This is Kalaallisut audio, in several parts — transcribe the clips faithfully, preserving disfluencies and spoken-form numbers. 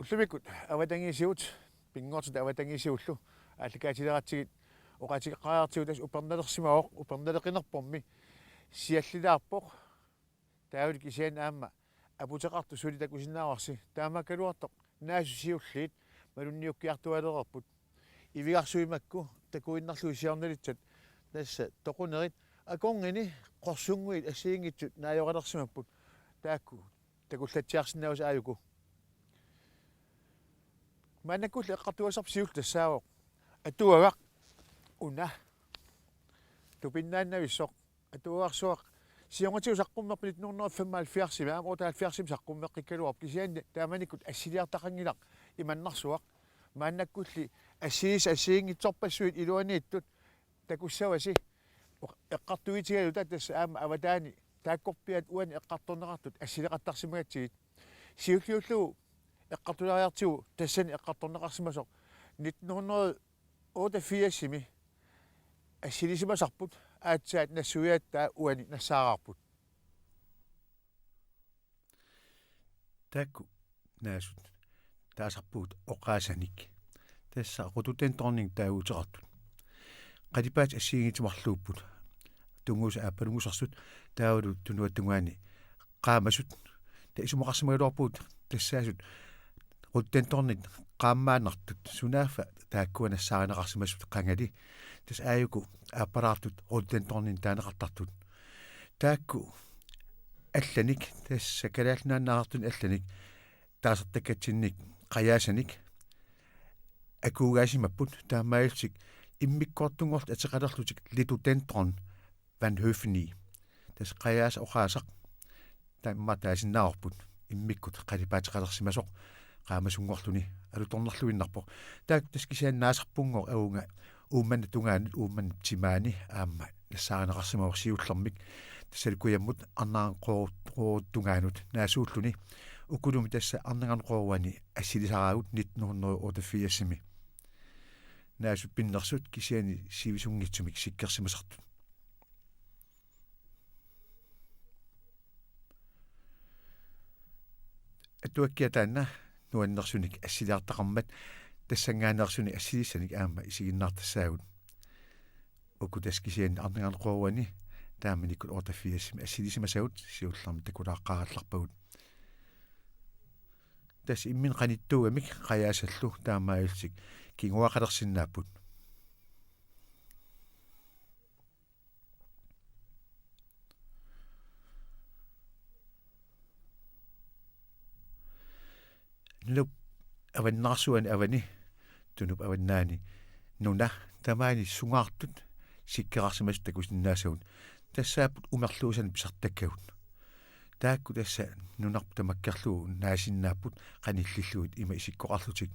Sumikkut avatangiisigut, pinngortitaq avatangiisigullu aallakaatileratsigit oqaatigeqqaartigu tassa upernalersimavoq, upernaleqinerpormi siallilaarpoq. Taavalu kisianni aamma aputeqartoq suli takusinnaavarsi, taamaakkaluartoq naasut siulliit malunniukkiartuaalereerput. Ivigarsuit makku takuinnarlugit siornalissat tassa toqunerit akornanni qorsunnguit assigiinngitsut naajoqalersimapput, taakku takullatsiarsinnaavasi aajuku. Maannakkulli eqqartugassarput siulleq tassaavoq atuagaq una tupinnaannavissoq. Atuagarsuaq siornatigut saqqummerpoq nitten hundrede og femoghalvfjerdsimi, aamma otteoghalvfjerdsimi saqqummeqqikkaluarpoq, kisianni taamanikkut assiliartaqanngilaq imannarsuaq. Maannakkulli assilisat assigiinngitsorpassuit iluaniittut takussavasi. Oq-, eqqartuitigaluta tassa aamma avataani taakkorpiaat uani eqqartorneqartut assileqattarsimagatsigit. Siulliullugu eqqartulaariartigu tassani eqqartorneqarsimasoq nitten hundrede otteogfirsimi assilisimasarput, aatsaat nassuiaattaa uani nassaaraarput. Taakku naasut taasarpugut oqaasanik. Tassa rhododendronik taaguuteqartut. Qalipaatit assigiinngitsut marluupput. Tunguusut aappalungusersut taavalu tunuata tungaani qaamasut. Taava isumaqarsimagaluarpugut tassaasut rhododendronit qaammaannartut, sunaaffa taakkua nassaarineqarsimasut qangali. Tassa aajuku aappalaartut rhododendronit taaneqartartut. Taakku allanik, tassa Kalaallit Nunaanni naareertunik allanik, taasartakkatsinnik qajaasanik akuugaasimapput, taamaalillutik immikkoortunngorlutik ateqalerlutik Lithodendron Van Høfeni. Tassa qajaasaq oqaasaq taama taasinnaavarput, immikkut qalipaateqalersimasoq qaamasunngorluni alutornarluinnarpoq. Taakku tassa kisianni naasarpunngooq avunga Uummannap tungaanut, Uummannap timaani aamma nassaarineqarsimavoq siullermik. Tassalu kujammut Arnannganni Qoorut, Qoorut tungaanut naasuulluni. Ukulumi tassa Arnannganni Qooruani assilisaraagut nitten hundrede otteogfirsimi. Naasut pinnersut kisianni sivisunngitsumik sikkersimasartut. Atuakkiaq taanna nuannersunik assiliartaqarmat tassanngaanneersunik assilissanik aamma isiginnaartassaagut. Uku tassa kisianni Arnannganni Qooruani taamanikkut otteogfirsimi assilisimasagut, siullermik takulaaqqaarallarpagut. Tassa imminut qanittuugamik qajaasallu taamaalillutik kinguaaqalersinnaapput. Nunatta avannaarsuani avani, Tunup avannaani nuna tamaani sungaartut sikkerarsimasut takusinnaasagut. Tassaapput umerluusanik pisartakkagut. Taakku tassa nunarput tamakkerlugu naasinnaapput qanillillugit ima isikkoqarlutik.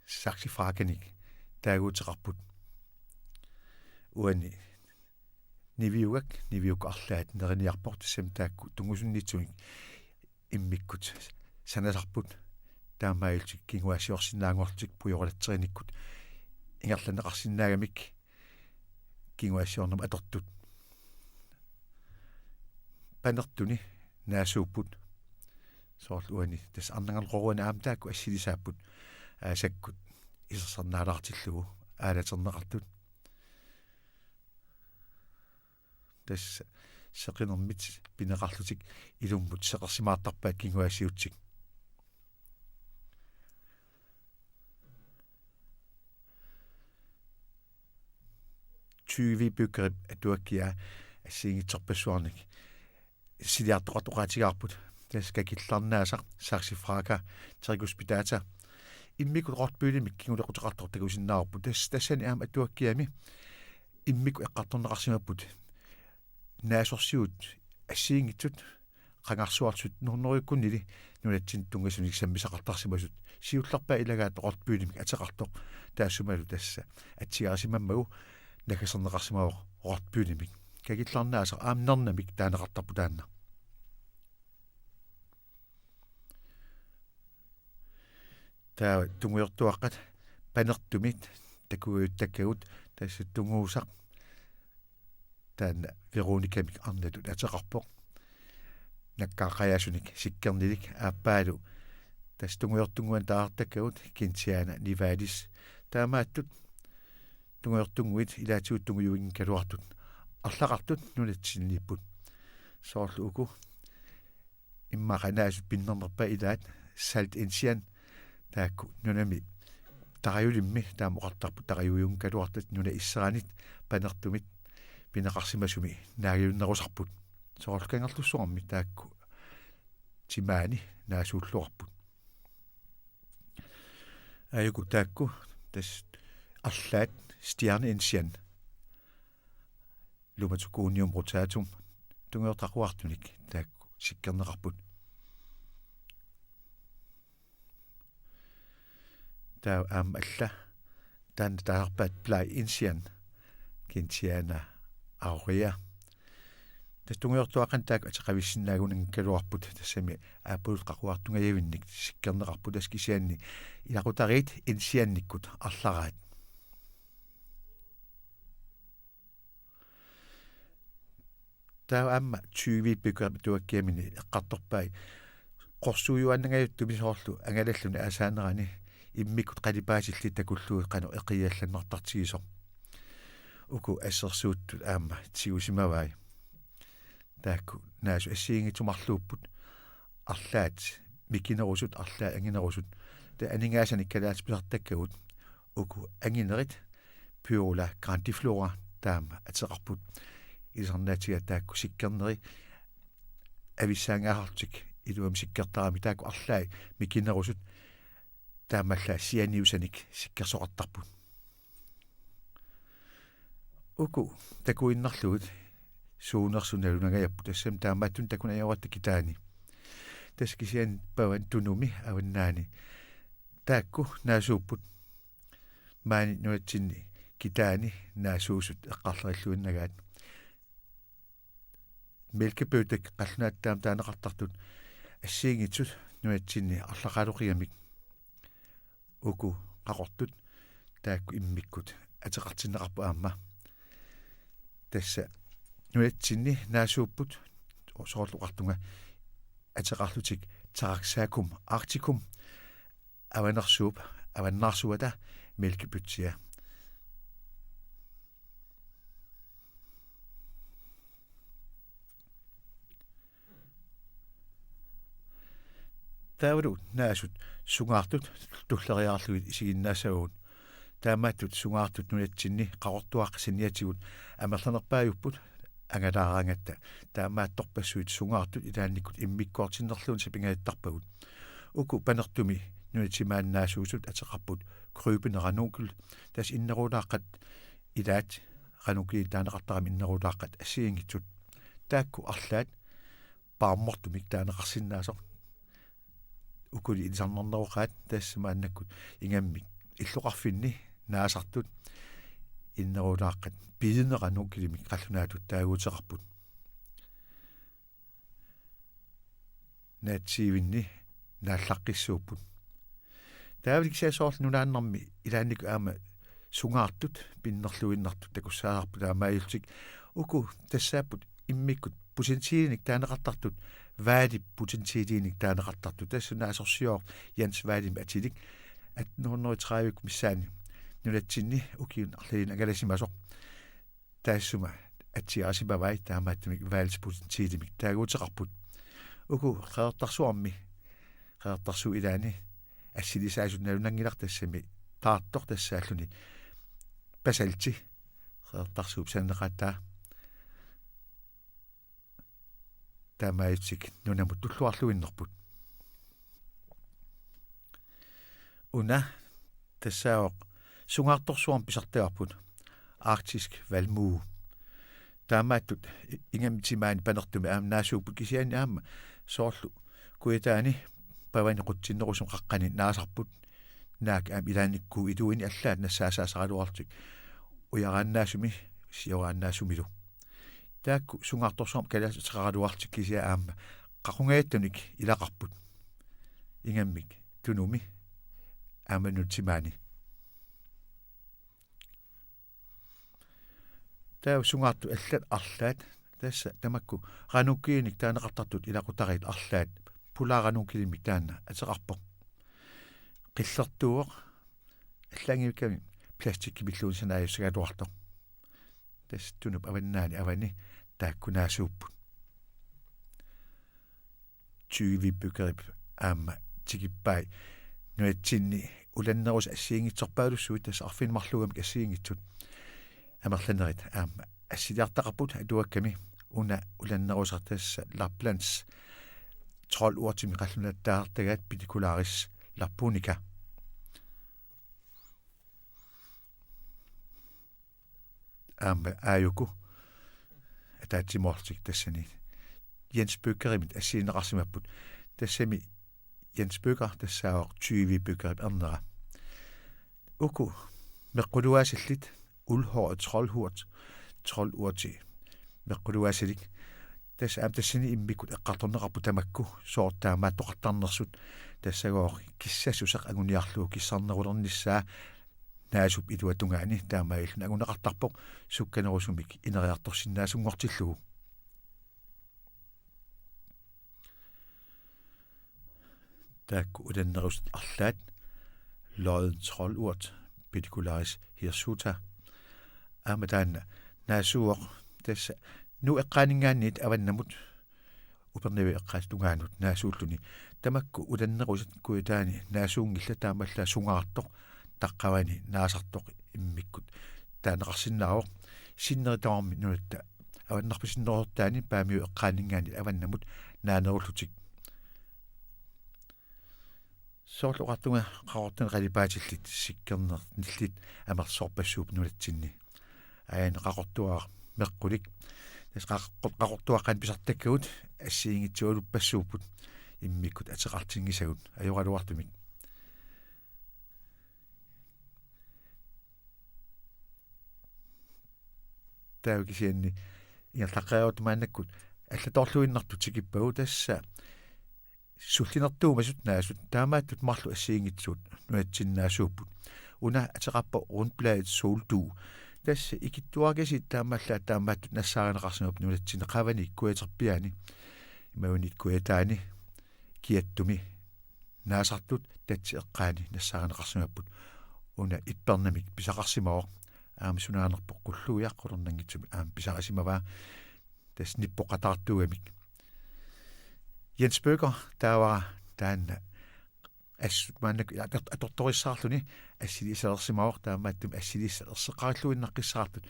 Saxifraganik taaguuteqarput. Uani niviugaq, niviukkut arlaat neriniarpoq, tassami taakku tungusunnitsumik immikkut sanasarput, taamaalillutik kinguaassiorsinnaanngorlutik pujorulatseriinikkut ingerlanneqarsinnaagamik kinguaassiornermut atortut. Panertuni naasuupput. Soorlu uani tassa Arnannganni Qooruani aamma taakku assilisaapput, aasakkut isersernaalaartillugu aalaterneqartut. Tassa seqinermit pineqarlutik ilummut seqersimaartarpaat kinguaassiuutsik. Tyve Bøkerip atuakkiaa assigiinngitsorpassuarnik assiliartoqartoqaatigaarput. Tassa kakillarnaasaq, saxifraga, Circus Pitata. Immikkut Rottebøllemik kinguleqquteqartoq takusinnaavarput. Tassa tassani aamma atuakkiami immikkut eqqartorneqarsimapput naasorsiut assigiinngitsut qangarsuartut nitten hundredekkunnili nunatsinni tunngasunik sammisaqartarsimasut. Siullerpaat ilagaat Rottebøllemik ateqartoq, taassumalu tassa atsiarisimammagu naggaserneqarsimavoq Rottebøllemik. Kakillarnaasaq aamma nernamik taaneqartarpoq taanna. Taava tungujortuaqqat panertumit takuajuttakkagut, tassa tunguusaq taanna Veronicamik arnatut ateqarpoq. nakkaaqqajaasunik sikkernilik aappaalu tassa tungujortunnguanik taartakkagut Kinsiana nivalis. Taamaattut tungujortunnguit ilaatigut tungujuinngikkaluartut arlaqartut nunatsinniipput. Soorlu uku immaqa naasut pinnernerpaat ilaat salt enzian, taakku nunami tarajulimmi taama oqartarput tarajuinngaluartut nunap isseranit panertumit pineqarsimasumi naagajunnerusarput. Soorlu Kangerlussuarmi taakku timaani naasuulluarput. Aajuku taakku tassa arlaat stjerne enzian Lumatokonium rotatum tungujortoq qaquartunik taakku sikkerneqarput. Taava aamma alla taanna taasarpaat bleg enzian Kinsiana aurea. Tassa tungujortuaqqanik taakku ateqavissinnaagunanngikkaluarput, tassami aappaluttoq qaquartungajavinnik sikkerneqarput, tassa kisianni ilaqutariit enzianikkut arlaraat. Taava aamma tyve pikkuartuakkiamini eqqartorpai qorsuujuaannangajattumi soorlu angalalluni aasaanerani immikkut qalipaatillit takullugit qanoq eqiallannartartigisoq. Uku assersuuttut aamma tigusimavai. Taakku naasut assigiinngitsut marluupput, arlaat mikinerusut, arlaat anginerusut. Taava aningaasanik kalaallisut pisartakkagut uku anginerit Pyrrhula grandiflora taama ateqarput. Ilisarnaatiga taakku sikkerneri avissaangaasarlutik iluamik sikkertaramik, taakku arlaat mikinerusut taamaallaat sianiusanik sikkersoqartarput. Uku takuinnarlugit suunersut nalunangajapput, tassami taamaattunik takunajoratta kitaani. Tassa kisianni pavani Tunumi avannaani taakku naasuupput. Maani nunatsinni kitaani naasuusut eqqarlerilluinnagaat. Mælkebøtter qallunaatut taama taaneqartartut assigiinngitsut nunatsinni arlaqaluqigamik uku qaqortut taakku immikkut ateqartinneqarput aamma. Tassa nunatsinni naasuupput, soorlu oqartunga, ateqarlutik Taraxacum arcticum, avanersuup avannaarsuata mælkebøttia. Taavalu naasut sungaartut tulleriiaarlugit isiginnaassavagut. Taamaattut sungaartut nunatsinni qaqortuaqqat saniatigut amerlanerpaajupput angalaaraangatta. Taamaattorpassuit sungaartut ilaannikkut immikkoortinnerluunniit sapingaattarpagut. Uku panertumi nunatsinni maani naasuusut ateqarput krybende ranunkel, tassa innerulaaqqat ilaat ranunkelit taaneqartaramik innerulaaqqat assigiinngitsut. Taakku arlaat paarmortumik taaneqarsinnaasoq. Ukuli ilisarnarneroqaat, tassa maannakkut ingammik illoqarfinni naasartut innerulaaqqat bidende ranunkelimik qallunaatut taaguuteqarput. Naatsiivinni naallaqqissuupput. Taavalu kisianni soorlu nunaannarmi ilaannikkut aamma sungaartut pinnerluinnartut takussaasarput taamaalillutik. Uku tassaapput immikkut potentiilinik taaneqartartut, Hvalip potentiilinik taaneqartartut. Tassa naasorsioq Jens Hvalimik atilik atten hundrede tredive missaani nunatsinni ukiuni arlaliini angalasimasoq. Taassuma atsiarisimavai, taamaattumik Hvalip potentiilimik taaguuteqarput. Uku Qeqertarsuarmi, Qeqertarsuup ilaani assilisaasut nalunanngilaq, tassami taartoq tassaalluni basalti Qeqertarsuup sananeqaataa. Taamaalillutik nunamut tulluarluinnarput. Una tassaavoq sungaartorsuarmik pisartagarput, arktisk hvalmuge. Taamaattut i-, ingammik timaani panertumi aamma naasuupput, kisianni aamma soorlu kujataani pavani qutsinnerusumi qaqqani naasarput. Naak aamma ilaannikkut iluini allaat nassaasaasaraluarlutik, ujaraannaasumi, sioraannaasumilu. Taakku sungaartorsuarmik kalaallisut ateqaraluarlutik, kisianni aamma qaqungajattunik ilaqarput. Ingammik Tunumi aamma nunatsinni maani. Taava sungaartut allat arlaat Tassa tamakku ranunkulinik taaneqartartut ilaqutariit arlaat pulaaranunkilimmik taanna ateqarpoq. Qillertuuvoq, allaanngivimmi plastikkimilluunniit sanaajussagaluartoq. Tassa Tunup avannaani avani taakku naasuupput. Tyve Bøgerip aamma tikippai nunatsinni ulannerusat assigiinngitsorpaalussuit, tassa arfineq-marluugamik assigiinngitsut amerlanerit aamma assiliartaqarput atuakkami. Una ulannerusaq tassa Laplands troldurtimik qallunaatut taasartagaat Pedicularis lapponica. Aamma aajuku ataatsimoorlutik tassani Jens Bøgerimit assigineqarsimapput. Tassami Jens Bøger tassaavoq Tyve Bøgerip ernera. Uku meqquluaasillit, Uldhåret troldurt, troldurti meqquluaasilik. Tassa aamma tassani immikkut eqqartorneqarput tamakku sooq taamaattoqartarnersut. Tassagooq kissassuseq anguniarlugu kissarnerulernissaa naasup iluatungaani, taamaalilluni anguneqartarpoq sukkanerusumik ineriartorsinnaasunngortillugu. Taakku ulannerusat arlaat Lodden troldurt, Pedicularis hirsuta. Aamma taanna naasuuvoq, tassa Nuup eqqaaninngaanniit avannamut Upernaviup eqqaata tungaanut naasuulluni. Tamakku ulannerusat kujataani naasuunngillat, taamaallaat sungaartoq taqqavani naasartoq immikkut taaneqarsinnaavoq. Sinneri tamarmi nunatta avannarpasinnerusortaani Paamiup eqqaaninngaanniit avannamut naanerullutik. Soorlu oqartunga qaqortunik qalipaatillit sikkernernillit amerlasoorpassuupput nunatsinni. Aajuna qaqortuaraq meqqulik. Tassa qaqor-, qaqortuaqqat pisartakkagut assigiinngitsualuppassuupput immikkut ateqartinngisagut ajoraluartumik. Taava kisianni ingerlaqqeriarutta maannakkut allatorluinnartut tikippagut, tassa sullinertuumasut naasut taamaattut marluk assigiinngitsut nunatsinni naasuupput. Una ateqarpoq rundbladet soldug. Tassa ikittuarakasiit taamaallaat taamaattut nassaarineqarsimapput nunatsinni qavani kujaterpiaani, imaluunniit kujataani kiattumi naasartut tatsip eqqaani nassaarineqarsimapput. Una ippernamik pisaqarsimavoq, aamma sunaanerpoq qulluiaq qularnanngitsumik aamma pisarisimavaa, tassa nippoqataartuugamik. Jens Bøger taava taanna assut maannakkut ator-, atortorissaarluni assiliisalersimavoq, taamaattumik assiliissat erseqqarilluinnaqqissaartut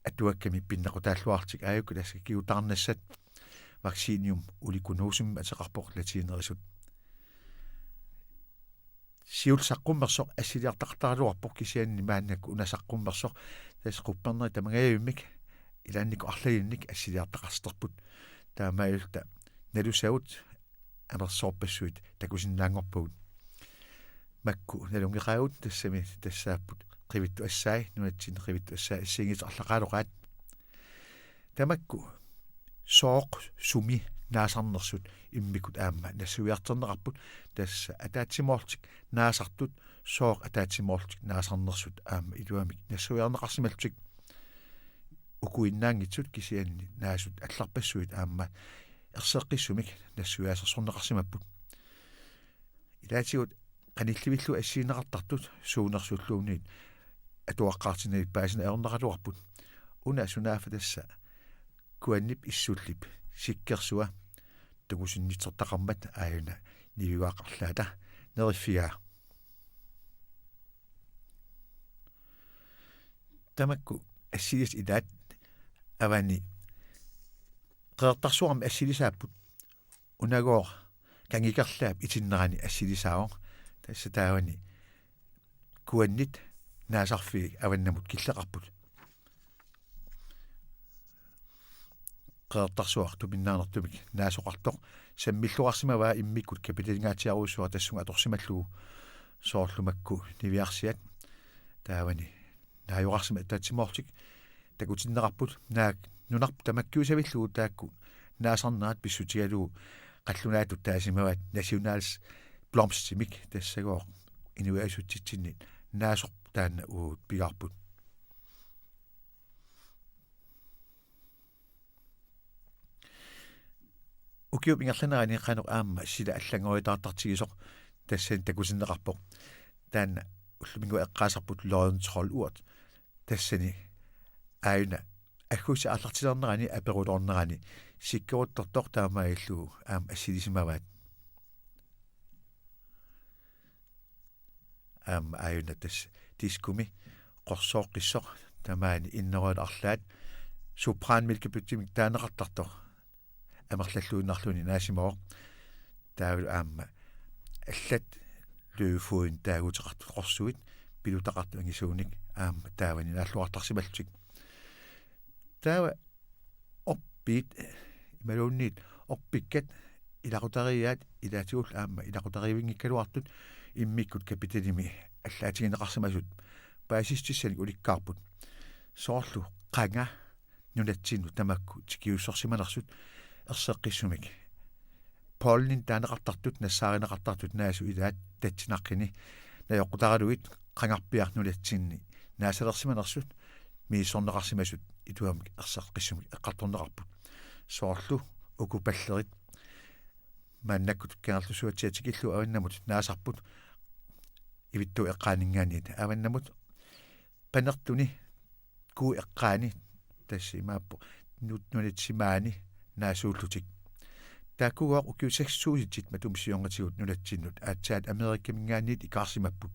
atuakkami pinnaqutaalluarlutik aajuku, tassa kigutaarnassat Vaccinium ulikunuusum ateqarpoq latiinerisut. Siulleq saqqummersoq assiliartaqartaraluarpoq, kisianni maannakkut una saqqummersoq, tassa quppernerit tamangajavimmik ilaannikkut arlalinnik assiliartaqarterput. Taamaalilluta nalusagut amerlasoorpassuit takusinnaanngorpagut. Makku nalunngeqaagut, tassami tassaapput Qivittut assai, nunatsinni Qivittut assai assigiinngitsut arlaqaaloqaat. Tamakku sooq sumi naasarnersut immikkut aamma nassuiartorneqarput, tassa ataatsimoorlutik naasartut sooq ataatsimoorlutik naasarnersut aamma iluamik nassuiarneqarsimallutik. Ukuinnaanngitsut kisianni naasut allarpassuit aamma erseqqissumik nassuiaasersorneqarsimapput. Ilaatigut qanillivillu assigineqartartut suunersulluunniit atuaqqaartinnagit paasineq ajornaraluarput. Una sunaaffa tassa Kuannip Issullip sikkersua takusinnitsortaqarmat aajuna niviuaqqarlaata neriffigaa. Tamakku assilisat ilaat avani Qeqertarsuarmi assilisaapput. Unagooq Kangikerlaap itinnerani assilisaavoq. Tassa taavani kuannit naasarfii avannamut killeqarput. Qeqertarsuaq tupinnaanertumik naasoqartoq sammilluarsimavaa immikkut kapitalinngaatiarujussuaq tassunga atorsimallugu, soorlu makku niviarsiat taavani naajoqarsimasut ataatsimoorlutik takutinneqarput, naak nunarput tamakkiusavillugu taakku naasarnerat pissutigalugu qallunaatut taasimavaat nationalblomstimik, tassagooq inuiaqatigiinnit naasoq taanna uagut pigaarput. Ukiup ingerlanerani qanoq aamma sila allanngoritaartartigisoq tassani takutinneqarpoq. Taanna ullumikkut eqqaasarput Lorentz Holdup tassani aajuna aggustit aallartilernerani aperuloornerani sikkeruttortoq taamaalillugu aamma assilisimavaat. Aamma aajuna tassa diskumi qorsooqqissoq tamaani innerualu arlaat sopranmælkebøttemik taaneqartartoq amerlalluinnarluni naasimavoq. Taavalu aamma allat løvefoden taaguuteqartut qorsuit pilutaqartut angisuunik aamma taavani naalluartarsimallutik. Taava orpiit imaluunniit orpikkat ilaqutariiaat ilaatigullu aamma ilaqutariivinngikkaluartut immikkut kapitalimi allaatigineqarsimasut paasissutissanik ulikkaarput. Soorlu qanga nunatsinnut tamakku tikiussorsimanersut erseqqissumik. Pollenit taaneqartartut nassaarineqartartut naasut ilaat tatsinaqqini najoqqutaralugit qangarpiaq nunatsinni naasalersimanersut misissorneqarsimasut ituamik erseqqissumik eqqartorneqarput. Soorlu uku pallerit maannakkut Kangerlussuatsiaat tikillugu avannamut naasarput ivittuup eqqaaninngaanniit avannamut panertuni kuup eqqaani tassa imaappoq nut-, nunatsinni maani naasuullutik. Taakkugooq ukiut seks tusindit matuma siornatigut nunatsinnut aatsaat Amerikaminngaanniit ikaarsimapput.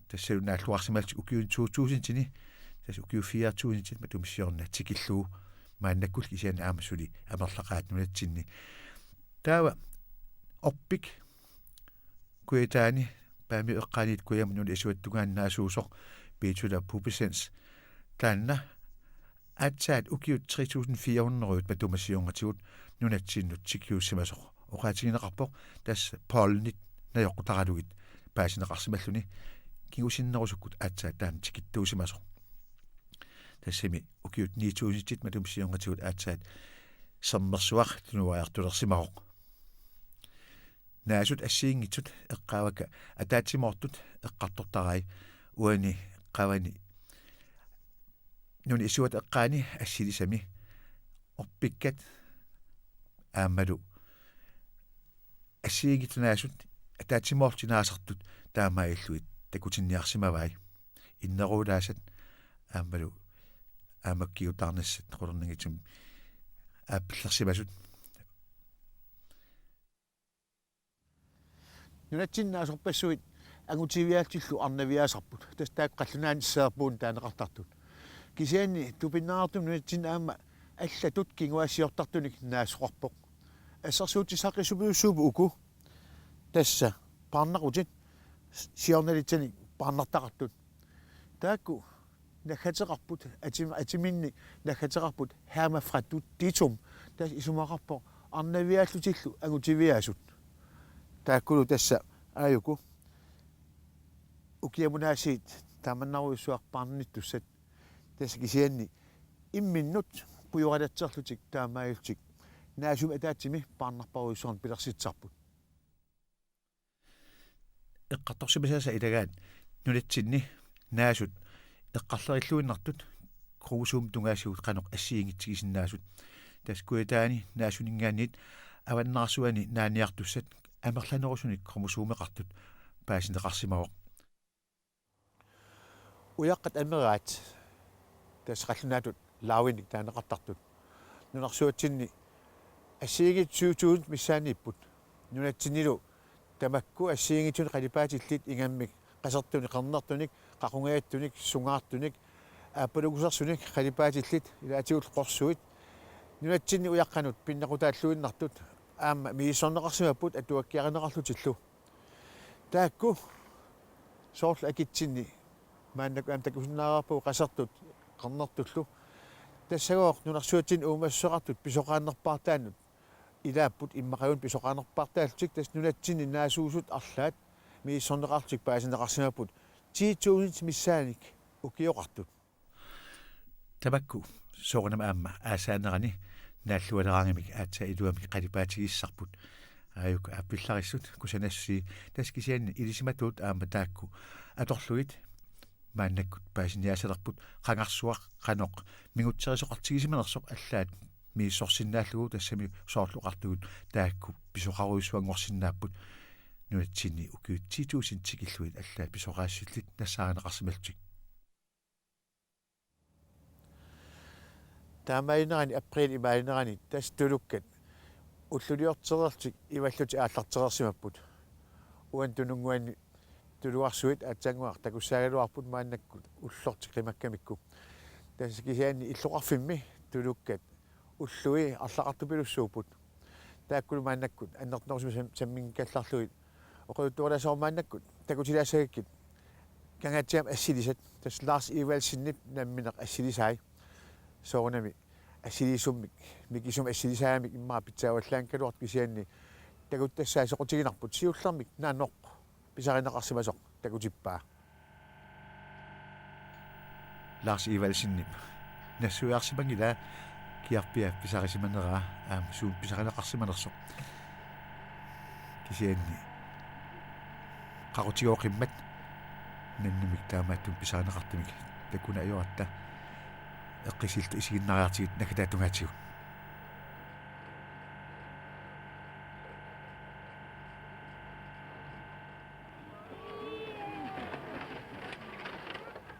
Tassalu naalluarsimallutik ukiuni to tusindini, tassa ukiut fire tusindit matuma siorna tikillugu maannakkullu kisianni aamma suli amerlaqaat nunatsinni. Taava orpik Kujataani Paamiut eqqaaniit kujamut nunat isuata tungaanut naasuusoq Betula pubescens taanna aatsaat ukiut tre tusind fire hundrede matuma siornatigut nunatsinnut tikiussimasoq oqaatigineqarpoq tassa pollenit najoqqutaralugit paasineqarsimalluni kingusinnerusukkut aatsaat taanna tikittuusimasoq. Tassami ukiut ni tusindit matuma siornatigut aatsaat sermersuaq tunuariartulersimavoq. Naasut assigiinngitsut eqqaavakka ataatsimoortut eqqartortarai uani qavani nunat isuata eqqaani assilisami orpikkat aammalu assigiinngitsut naasut ataatsimoorlutik naasartut taamaalillugit takutinniarsimavai inneruulaasat aammalu aamma kigutaarnassat qularnanngitsumik aappillersimasut. Nunatsinni naasorpassuit angutiviaallutillu arnaviaasarput. Tassa taakku qallunaanit seerpuunit taaneqartartut. Kisianni tupinnartumik nunatsinni aamma allatut kinguaassiortartunik naasoqarpoq. Assersuutissaqarsuupput uku tassa paarnaqutit siornalitsanik paarnartaqartut. Taakku naggateqarput, atim-, atiminni naggateqarput hermafroditum. Tassa isumaqarpoq arnaviaallutillu angutiviaasut. Taakkulu tassa aajuku ukiamut aasiit taamannarujussuaq paarnittussat. Tassa kisianni imminnut pujoralatserlutik taamaalillutik naasumi ataatsimi paarnarparujussuarnik pilersitsisarput. Eqqartorsimasaasa ilagaat nunatsinni naasut eqqarlerilluinnartut kromosomit tungaasigut qanoq assigiinngitsuusisinnaasut. Tassa Kujataani naasuninngaanniit avannaarsuani naaniartussat amerlanerusunik kromosomeqartut paasineqarsimavoq. Ujaqqat ameraat tassa qallunaatut Darwinit taaneqartartut nunarsuatsinni assigiinngitsut syv tusind missaanniipput. Nunatsinnilu tamakku assigiinngitsunik qalipaatillit ingammik qasertunik, qernertunik, qaqungajattunik, sungaartunik, aappalukusersunik qalipaatillit ilaatigullu qorsuit. Nunatsinni ujaqqanut pinnequtaalluinnartut aamma misissorneqarsimapput atuakkiarineqarlutillu. Taakku soorlu akitsinni maannakkut aamma takusinnaavarput qasertut qernertullu. Tassagooq nunarsuatsinni uumassuseqartut pisoqaannerpaartaannut ilaapput immaqaluunniit pisoqaannerpaartaallutik tassa nunatsinni naasuusut arlaat misissorneqarlutik paasineqarsimapput ti tusind missaanik ukioqartut. Tamakku soorunami aamma aasaanerani naallualeraangamik aatsaat iluamik qalipaatigiissarput. Aajuku aappillarissut kusanassusii tassa kisianni ilisimatuut aamma taakku atorlugit maannakkut paasiniaasalerput qangarsuaq qanoq mingutserisoqartigisimanersoq allaat misissorsinnaallugu tassami soorlu oqartugut taakku pisoqarujussuanngorsinnaapput nunatsinni ukiut ti tusind tikillugit allaat pisoqaassusillit nassaarineqarsimallutik. Taamaaginerani aprilip imaaginerani tassa tulukkat ulluliortereerlutik ivallutik aallartereersimapput. Uani Tununnguani tulugarsuit aatsaannguaq takussaagaluarput maannakkut ullortik qimakkamikku. Tassa kisianni illoqarfimmi tulukkat ullui arlaqartupilussuupput. Taakkulu maannakkut annertunerusumik sam-, samminngikkallallugit oqaluttuarilaassavarput maannakkut takutilaassagakkit Kangaatsiami assilisat, tassa Lars Evaldsenip nammineq assilisai. Soorunami assiliisummik, mikisumik assilisaammik immaqa pitsaavallaanngikkaluartoq kisianni takutassaa soqutiginarput siullermik nanoq pisarineqarsimasoq takutippaa. Lars Evaldsenip nassuiarsimanngilaa kiarpia pisarisimaneraa aamma suut pisarineqarsimanersoq. Kisianni qaqutigooqimmat nannumik taamaattumik pisarineqartumik takuneq ajoratta eqqissisullu isiginnaariartigit naggataata tungaatigut.